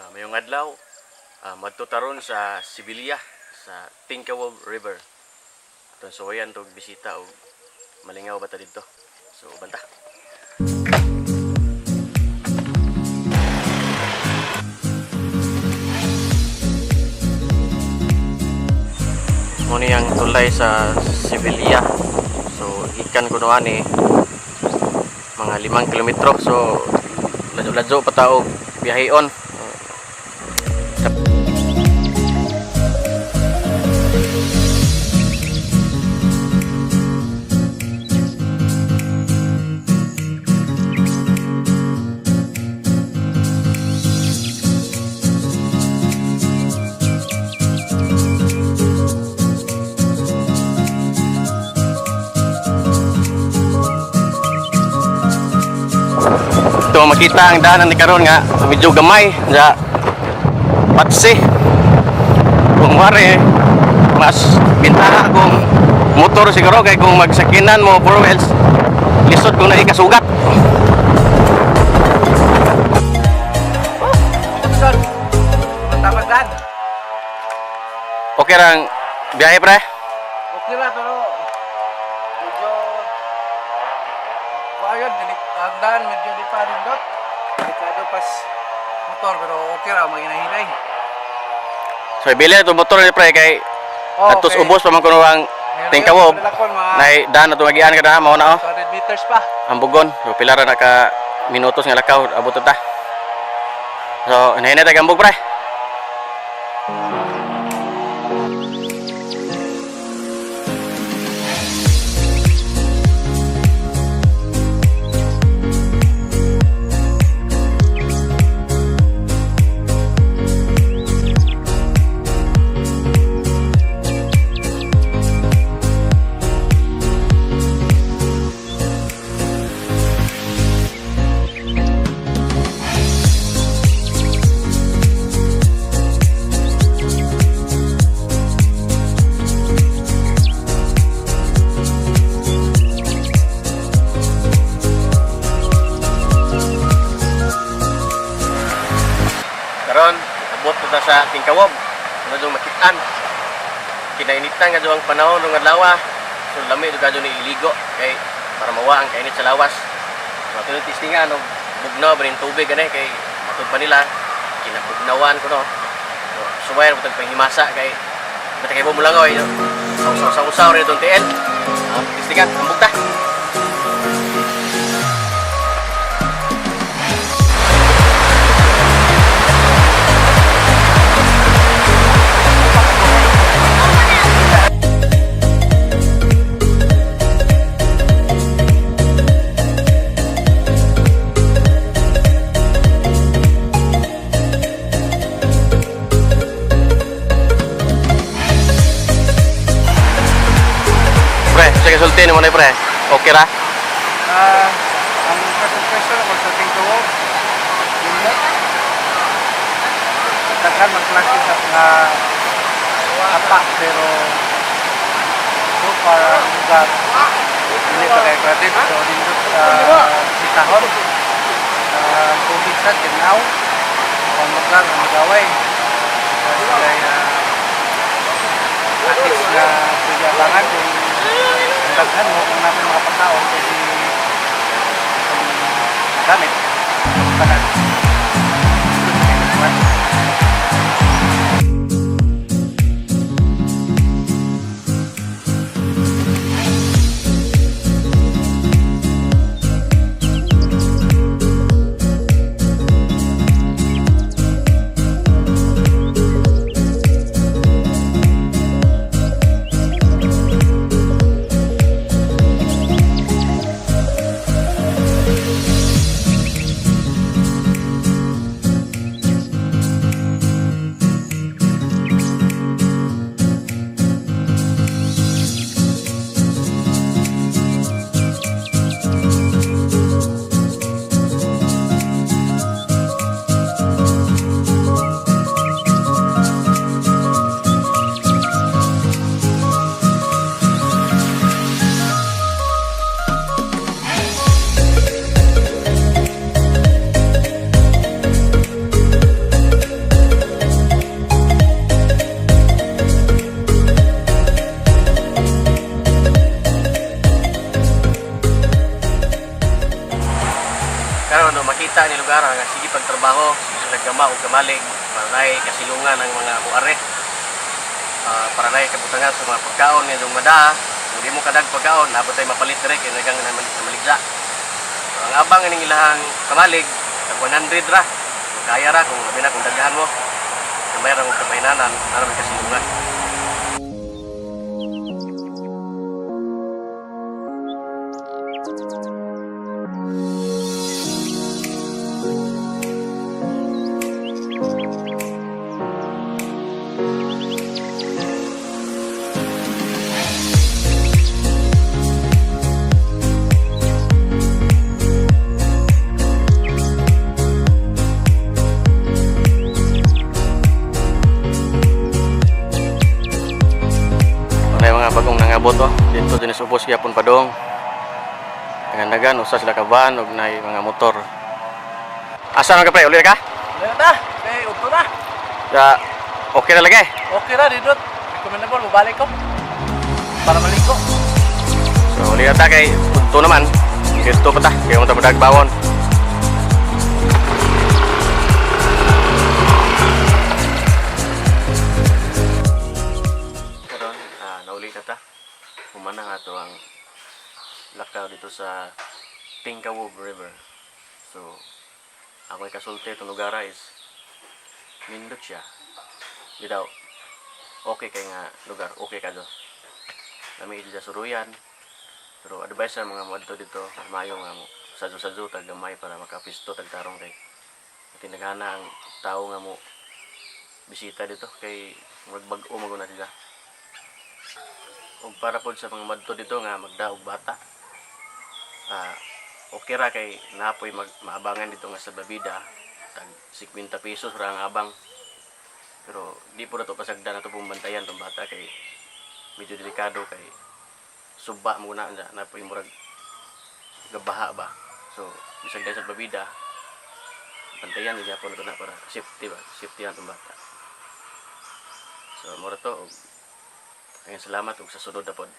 Mayong adlaw, madto taron sa Sevilla sa Tingkawob River. Atong suwayan tog bisita og malingaw ba ta didto. So banta. Mo ni ang tulay sa Sevilla. So gikan kuno ani mga 5 kilometro. So ladyo-ladyo pa ta og biyaheon. Ito makita ang daan ni karon nga medyo gamay sa patsi. Kung wari mas bintaha kung motor siguro kay kung magsakinan mo four wheels, lisod kung naikasugat. Son, tamad lang. Okay rang biyahe, pre. Okay ra, pero medyo kuayon dili ang daan, medyo di pa rin dot. Delikado pas motor, pero okay ra, maginahinay. So ibili na itong motor ni pre kay Oh, atos ubos pa man kuno ang Tingkawob. Nay daan na tumagian ka na mao na oh. 200 meters pa. Ang bugon. So pila ra na ka minutos nga lakaw abot ta. So hinay ta gambog, pre. Karon abot na ta sa Tingkawob. Ano dong makitaan. Kinainitan nga ang panahon ng adlaw. So lami do kadto ni iligo kay para mawa ang kainit sa lawas. So ato ni testingan og bugnaw ba rin tubig ani kay matud pa nila kinabugnawan ko no. So suway ra tag panghimasa kay basta kay mo langoy. Saw-saw-saw rin itong tiil. Testingan, ambog ta. Pre, sige, sulti ni mo na, pre. Okay ra? Ang first impression ako sa Tingkawob, yun daghan magklase sa mga apa, pero so far ang lugar dili pa kay crowded, so nindot sa sitahon, ang tubig sa ginaw, ang lugar ang gaway kaya atis na pwede abangan kung ang daghan mo kung namin mga pagkaon pwede gamit tanan. Karon no, makita ni lugar nga sige pagtrabaho, sige sila gama og kamalig para naay kasilungan ang mga muare. Para naay kabutangan sa mga pagkaon nga yung madaa. Kung di mo kadag pagkaon, nabot tay mapalit dire kay nagang namaligya. So, ang abang ining ilahang kamalig, tag 100 ra. So, kaya ra kung labi na kung daghan mo. Gamay ra mong kapainanan, para may kasilungan. Wala yung mga bagong nangabot oh. Dito din sa ubos gyapon padong. Nagan usa sila ka van ug nay mga motor. Asa man ka, pre? Uli ka? Wala na, kay udto na. Ya, okay na lagi. Okay ra dito. Recommendable mobalik ko. Para maligo. So uli na ta kay udto naman. Dito pa ta, kay mo ta bawon. Karon, nauli na ta. Humana nga to ang lakaw dito sa Tingkawob River. So, ako ay kasulti itong lugar is nindot siya. Di daw, okay kay nga lugar, okay ka do. Lami dito sa suruyan. Pero advice sa mga muadto dito, maayo nga mo sadyo-sadyo tag gamay para makapisto tag tarong kay tinaghana ang tao nga mo bisita dito kay murag bag-o man gud na sila. Ug para pod sa mga madto dito nga magdaog bata. Okay ra kay napoy mag maabangan dito nga sa Babida tag 50 pesos ra ang abang. Pero di po na to pasagdan na to pong bantayan tong bata kay medyo delikado kay suba muna na napoy murag gabaha ba. So bisag dahil sa Babida bantayan gyapon na to na para safety ba, safety ang tong bata. So mura to og ayun, salamat ug sa sunod na pod.